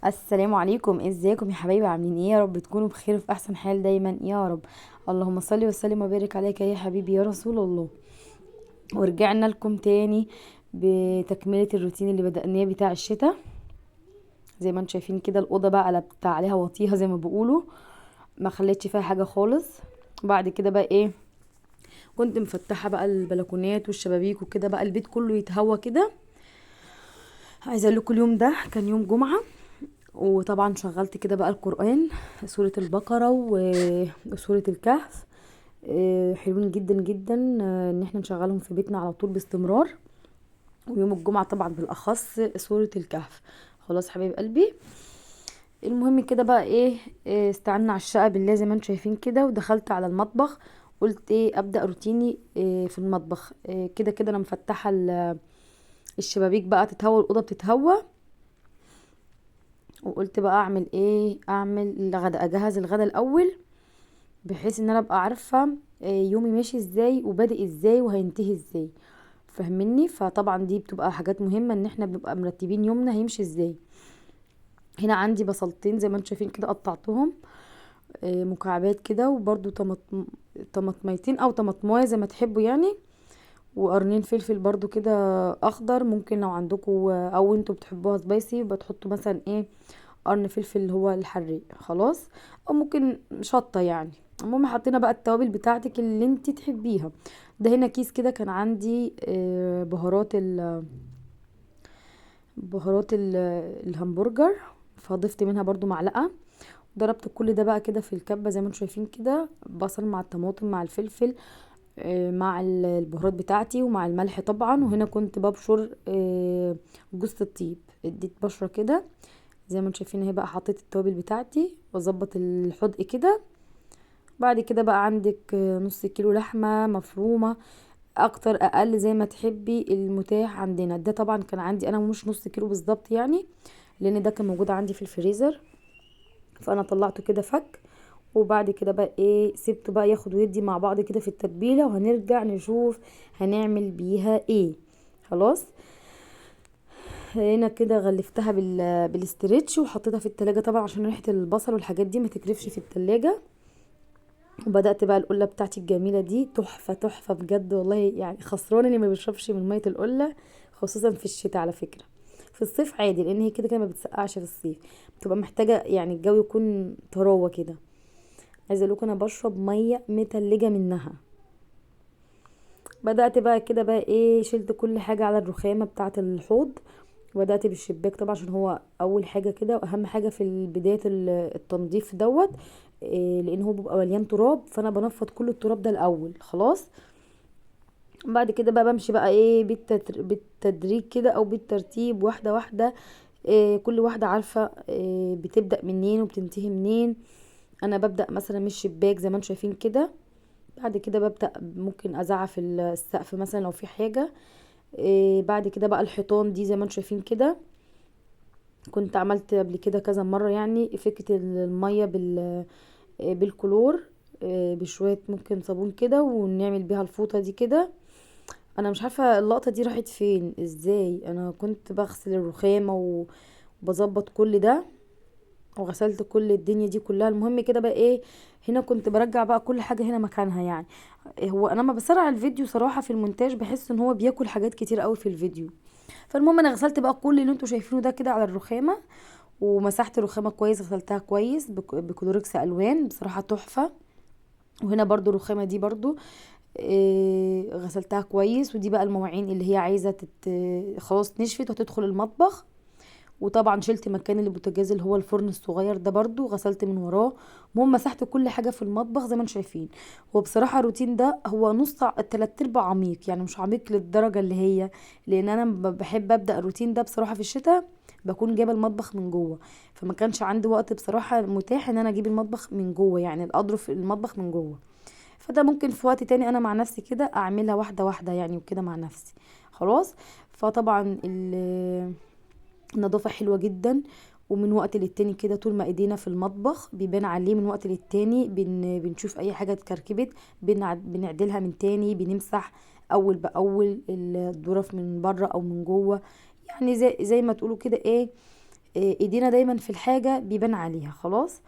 السلام عليكم، ازيكم يا حبايبي؟ عاملين ايه؟ يا رب تكونوا بخير وفي احسن حال دايما يا رب. اللهم صل وسلم وبارك عليك يا حبيبي يا رسول الله. ورجعنا لكم تاني بتكملة الروتين اللي بدأناه بتاع الشتاء. زي ما انتم شايفين كده الأوضة بقى على بتاع عليها وطيها زي ما بيقولوا، ما خليتش فيها حاجة خالص. بعد كده بقى ايه، كنت مفتحة بقى البلكونات والشبابيك وكده، بقى البيت كله يتهوى كده. عايزة اقول لكم اليوم ده كان يوم جمعة، وطبعا شغلت كده بقى القرآن، سورة البقرة وسورة الكهف. حلوين جدا جدا، ان احنا نشغلهم في بيتنا على طول باستمرار، ويوم الجمعة طبعا بالاخص سورة الكهف. خلاص حبايب قلبي، المهم كده بقى ايه، استعنا على الشقة بالله زي ما انتم شايفين كده، ودخلت على المطبخ. قلت ايه، ابدأ روتيني في المطبخ. كده كده انا مفتحة الشبابيك بقى تتهوى، الأوضة بتتهوى. وقلت بقى اعمل ايه، اعمل الغدا، اجهز الغدا الاول بحيث ان انا ابقى عارفه يومي ماشي ازاي وبادئ ازاي وهينتهي ازاي، فاهميني؟ فطبعا دي بتبقى حاجات مهمة ان احنا بنبقى مرتبين يومنا هيمشي ازاي. هنا عندي بصلتين زي ما انتم شايفين كده، قطعتهم مكعبات كده، وبرده طماطميتين او طماطمايه زي ما تحبوا يعني، وقرنين فلفل برده كده اخضر. ممكن لو عندكم او انتوا بتحبوها سبايسي بتحطوا مثلا ايه، قرن فلفل اللي هو الحريق، خلاص، او ممكن شطه يعني. المهم حطينا بقى التوابل بتاعتك اللي انت تحبيها. ده هنا كيس كده كان عندي بهارات الهمبرجر، فضفت منها برضو معلقه. ضربت كل ده بقى كده في الكبه زي ما انتم شايفين كده، بصل مع الطماطم مع الفلفل، مع البهارات بتاعتي ومع الملح طبعا. وهنا كنت ببشر جوز الطيب، اديت بشره كده زي ما انتم شايفين اهي. بقى حطيت التوابل بتاعتي واظبط الحدق كده. بعد كده بقى عندك نص كيلو لحمه مفرومه، اكتر اقل زي ما تحبي، المتاح عندنا. ده طبعا كان عندي انا مش نص كيلو بالظبط يعني، لان ده كان موجود عندي في الفريزر، فانا طلعته كده فك. وبعد كده بقى ايه، سبته بقى ياخد ويدي مع بعض كده في التتبيله، وهنرجع نشوف هنعمل بيها ايه. خلاص هنا كده غلفتها بالاسترتش وحطيتها في التلاجة طبعا عشان ريحة البصل والحاجات دي ما تكرفش في التلاجة. وبدأت بقى القلة بتاعتي الجميلة دي، تحفة تحفة بجد والله، يعني خسران اللي ما بيشربش من مية القلة، خصوصا في الشتاء. على فكرة في الصيف عادي، لان هي كده كده ما بتسقعش في الصيف، بتبقى محتاجة يعني الجو يكون طراوة كده. عايزة اقول لكم انا بشرب مية متلجة منها. بدأت بقى كده بقى ايه، شلت كل حاجة على الرخامة بتاعة الحوض، وبدأت بالشباك طبعا عشان هو اول حاجة كده واهم حاجة في بداية التنظيف دوت، لان هو بيبقى مليان تراب، فانا بنفض كل التراب ده الاول. خلاص بعد كده بقى بمشي بقى ايه بالتدريج كده او بالترتيب، واحدة واحدة. كل واحدة عارفة، بتبدأ منين وبتنتهي منين. انا ببدأ مثلا من الشباك زي ما انتم شايفين كده، بعد كده ببدأ ممكن ازعف السقف مثلا لو في حاجة. بعد كده بقى الحيطان دي زي ما انتم شايفين كده، كنت عملت قبل كده كذا مرة يعني فكرة المية بالكلور، بشوية ممكن صابون كده، ونعمل بيها الفوطة دي كده. انا مش عارفة اللقطة دي راحت فين ازاي، انا كنت بغسل الرخامة وبظبط كل ده وغسلت كل الدنيا دي كلها. المهم كده بقى ايه، هنا كنت برجع بقى كل حاجة هنا مكانها يعني. هو انا ما بسرع الفيديو صراحة في المونتاج، بحس ان هو بياكل حاجات كتير قوي في الفيديو. فالمهم انا غسلت بقى كل اللي انتوا شايفينه ده كده على الرخامة، ومسحت الرخامة كويس، غسلتها كويس بكلوركس الوان، بصراحة تحفة. وهنا برضو الرخامة دي برضو، غسلتها كويس. ودي بقى المواعين اللي هي عايزة خلاص نشفت وهتدخل المطبخ. وطبعا شلت مكان البوتاجاز اللي هو الفرن الصغير ده برضو، غسلت من وراه. المهم مسحت كل حاجة في المطبخ زي ما انتم شايفين. هو بصراحة الروتين ده هو نص تلات ارباع عميق، يعني مش عميق للدرجة اللي هي، لان انا بحب ابدأ الروتين ده بصراحة في الشتاء، بكون جايبة المطبخ من جوه، فما كانش عندي وقت بصراحة متاح ان انا اجيب المطبخ من جوه، يعني الاظرف المطبخ من جوه. فده ممكن في وقت تاني انا مع نفسي كده اعملها واحدة واحدة يعني وكده مع نفسي. خلاص فطبعا النظافة حلوة جدا، ومن وقت للتاني كده طول ما ايدينا في المطبخ بيبان عليه، من وقت للتاني بنشوف اي حاجة اتكركبت، بنعدلها من تاني، بنمسح اول باول الظرف من بره او من جوه، يعني زي ما تقولوا كده ايه، ايدينا دايما في الحاجة بيبان عليها. خلاص،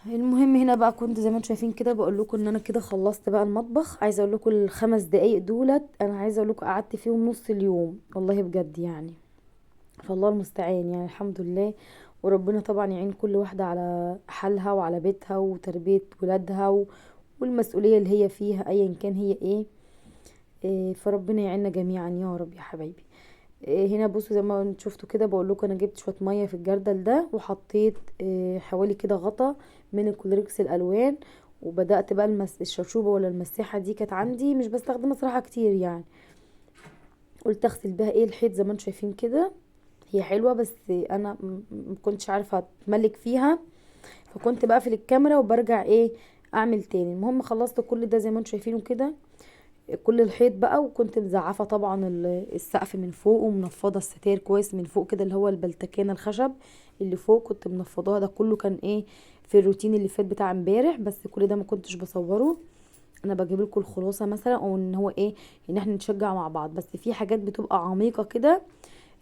المهم هنا بقى كنت زي ما انتم شايفين كده بقول لكم ان انا كده خلصت بقى المطبخ. عايزه اقول لكم ال5 دقايق دولت انا عايزه اقول لكم قعدت فيهم نص اليوم والله بجد يعني، فالله المستعان يعني، الحمد لله. وربنا طبعا يعين كل واحدة على حالها وعلى بيتها وتربيه ولادها والمسؤولية اللي هي فيها ايا كان هي ايه، فربنا يعيننا جميعا يا رب يا حبايبي. هنا بصوا زي ما انتوا شفتوا كده بقول لكم انا جبت شوية مية في الجردل ده، وحطيت حوالي كده غطا من الكلوركس الالوان، وبدات بقى الشرشوبه ولا المساحة دي كانت عندي مش بستخدمها صراحة كتير يعني، قلت اغسل بيها ايه الحيط زي ما انتوا شايفين كده. هي حلوة بس انا ما كنتش عارفه اتملك فيها، فكنت بقفل الكاميرا وبرجع ايه اعمل تاني. المهم خلصت كل ده زي ما انتوا شايفينه كده، كل الحيط بقى، وكنت مزعفه طبعا السقف من فوق، ومنفضه الستاير كويس من فوق كده اللي هو البلتكانه الخشب اللي فوق كنت منفضاها. ده كله كان ايه في الروتين اللي فات بتاع امبارح، بس كل ده ما كنتش بصورة، انا بجيب لكم الخلاصة مثلا، او ان هو ايه ان احنا نتشجع مع بعض، بس في حاجات بتبقى عميقة كده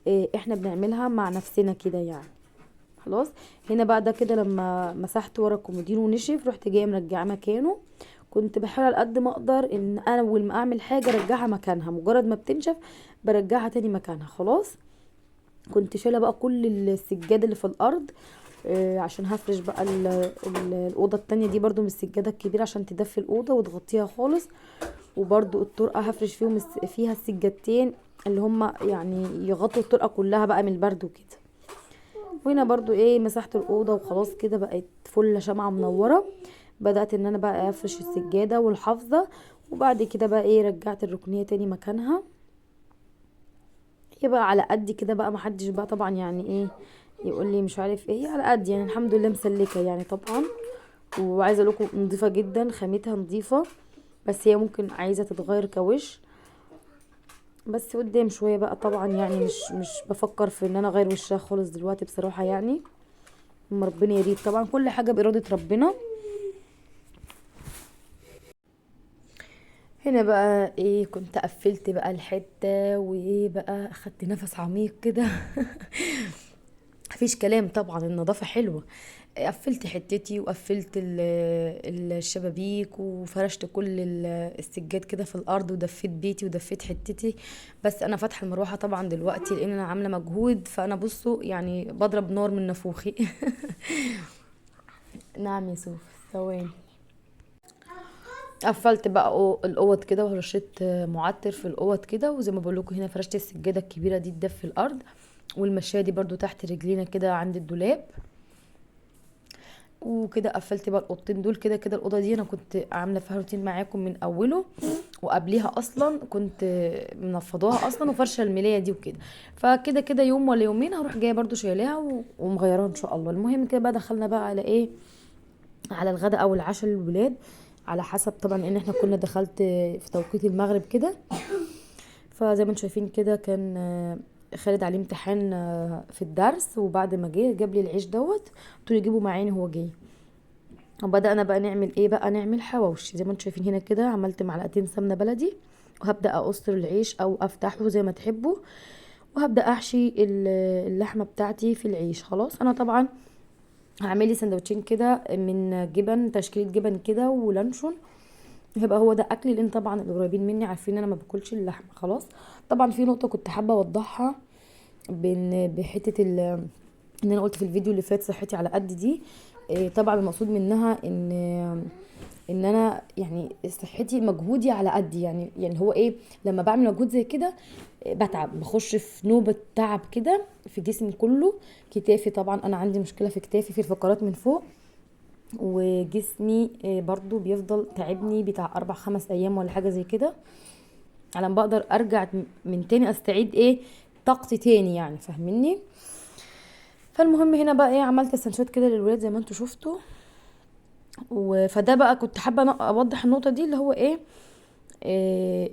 إيه احنا بنعملها مع نفسنا كده يعني. خلاص هنا بقى ده كده لما مسحت ورا الكومودينو ونشف، رحت جاية مرجعاه مكانه. كنت بحاول على قد ما اقدر ان انا اول ما اعمل حاجة ارجعها مكانها، مجرد ما بتنشف برجعها تاني مكانها. خلاص كنت شايله بقى كل السجاد اللي في الارض، عشان هفرش بقى الاوضة التانية دي برضو من السجادة الكبيرة عشان تدفي الاوضة وتغطيها خالص، وبرضو الطرقه هفرش فيهم فيها السجادتين اللي هم يعني يغطوا الطرقه كلها بقى من البرد وكده. وهنا برضو ايه مسحت الاوضة وخلاص كده بقت فله شمعة منورة. بدات ان انا بقى افرش السجادة والحافظه، وبعد كده بقى ايه رجعت الركنيه تاني مكانها. هي بقى على قد كده بقى، محدش بقى طبعا يعني ايه يقول لي مش عارف ايه، على قد يعني الحمد لله مسلكه يعني طبعا. وعايزه اقول لكم نظيفة جدا، خامتها نظيفة، بس هي ممكن عايزه تتغير كوش بس قدام شوية بقى طبعا يعني، مش بفكر في ان انا اغير وشها خالص دلوقتي بصراحة يعني، اما ربنا يريد طبعا، كل حاجة باراده ربنا. هنا بقى ايه كنت قفلت بقى الحتة، وايه بقى اخدت نفس عميق كده مفيش كلام طبعا النظافة حلوة. قفلت حتتي وقفلت الشبابيك وفرشت كل السجاد كده في الارض، ودفيت بيتي ودفيت حتتي. بس انا فاتحة المروحة طبعا دلوقتي لان انا عامله مجهود، فانا بصوا يعني بضرب نار من نافوخي نعم يا سوف ثواني. قفلت بقى الاوض كده ورشيت معطر في الاوض كده، وزي ما بقول لكم هنا فرشت السجادة الكبيرة دي تدفي الارض، والمشايه دي برضو تحت رجلينا كده عند الدولاب وكده. قفلت بقى الاوضتين دول كده كده. الاوضة دي انا كنت عامله فيها روتين معاكم من اوله، وقبليها اصلا كنت منفضاها اصلا وفرشه الملايه دي وكده، فكده كده يوم ولا يومين هروح جاية برضو شايلاها ومغيراها ان شاء الله. المهم كده بقى دخلنا بقى على ايه، على الغداء او العشاء للولاد على حسب طبعا، ان احنا كنا دخلت في توقيت المغرب كده. فزي ما انتم شايفين كده كان خالد عليه امتحان في الدرس، وبعد ما جه جاب لي العيش دوت، قلت له جيبه معايا هو جاي. وبدانا بقى نعمل ايه بقى، نعمل حواوشي زي ما انتم شايفين هنا كده. عملت معلقتين سمنه بلدي، وهبدا اقصر العيش او افتحه زي ما تحبوا، وهبدا احشي اللحمة بتاعتي في العيش. خلاص انا طبعا هعمل لي سندوتشين كده من جبن، تشكيله جبن كده ولانشون، هيبقى هو ده اكلي، لان طبعا القريبين مني عارفين ان انا ما باكلش اللحمة. خلاص طبعا في نقطة كنت حابة اوضحها بحته ان انا قلت في الفيديو اللي فات صحتي على قد دي، طبعا المقصود منها ان انا يعني صحتي مجهودي على قد يعني هو ايه، لما بعمل مجهود زي كده بتعب، بخش في نوبه تعب كده في جسمي كله، كتافي طبعا انا عندي مشكلة في كتافي في الفقرات من فوق، وجسمي برضو بيفضل تعبني بتاع 4-5 ايام ولا حاجة زي كده، على ما بقدر ارجع من تاني استعيد ايه طاقتي تاني يعني، فاهميني؟ فالمهم هنا بقى ايه عملت سندوتشات كده للولاد زي ما انتوا شفتوا. فده بقى كنت حابة اوضح النقطة دي اللي هو ايه،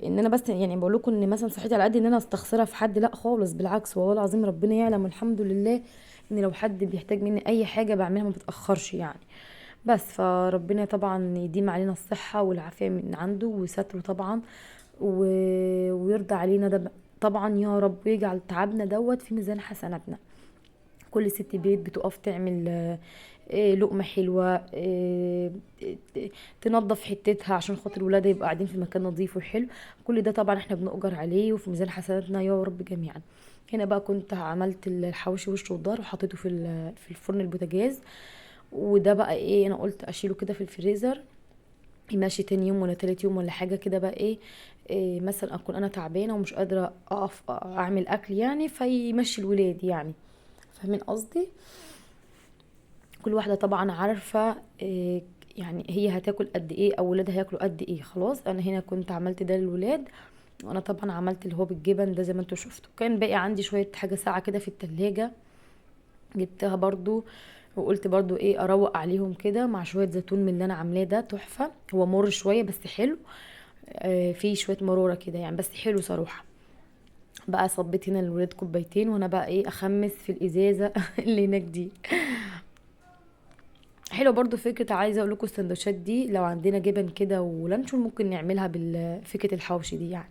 ان انا بس يعني بقول لكم ان مثلا صحتي على قد ان انا استخسرها في حد، لا خالص بالعكس والله العظيم ربنا يعلم والحمد لله ان لو حد بيحتاج مني اي حاجة بعملها ما بتاخرش يعني. بس فربنا طبعا يديم علينا الصحة والعافية من عنده وستره طبعا، ويرضى علينا ده طبعا يا رب، ويجعل تعبنا دوت في ميزان حسناتنا. كل ست بيت بتقف تعمل لقمة حلوة، تنظف حتتها عشان خاطر ولادها يبقوا قاعدين في مكان نظيف وحلو. كل ده طبعا احنا بنؤجر عليه وفي ميزان حسناتنا يا رب جميعا. هنا بقى كنت عملت الحواوشي وش والظهر وحطيته في الفرن البوتاجاز، وده بقى ايه انا قلت اشيله كده في الفريزر ماشي تاني يوم ولا تالت يوم ولا حاجة كده بقى إيه مثلا اكون انا تعبانة ومش قادرة اقف اعمل اكل يعني، فيمشي الولاد يعني، فاهمين قصدي؟ كل واحدة طبعا عارفه إيه يعني هي هتاكل قد ايه او ولادها هياكلوا قد ايه. خلاص انا هنا كنت عملت ده للولاد، وانا طبعا عملت اللي هو بالجبن ده زي ما انتوا شفتوا. كان باقي عندي شوية حاجة ساعة كده في التلاجة، جبتها برضو وقلت برضو ايه اروق عليهم كده مع شوية زيتون من اللي انا عاملاه ده، تحفة. هو مر شوية بس حلو، فيه شوية مرورة كده يعني، بس حلو صراحة. بقى صبيت هنا للولاد كوبايتين، وانا بقى ايه اخمس في الازازة اللي هناك دي. حلو برضو فكرة، عايزة اقول لكم السندوتشات دي لو عندنا جبن كده ولانشون ممكن نعملها بالفكرة الحواوشي دي يعني.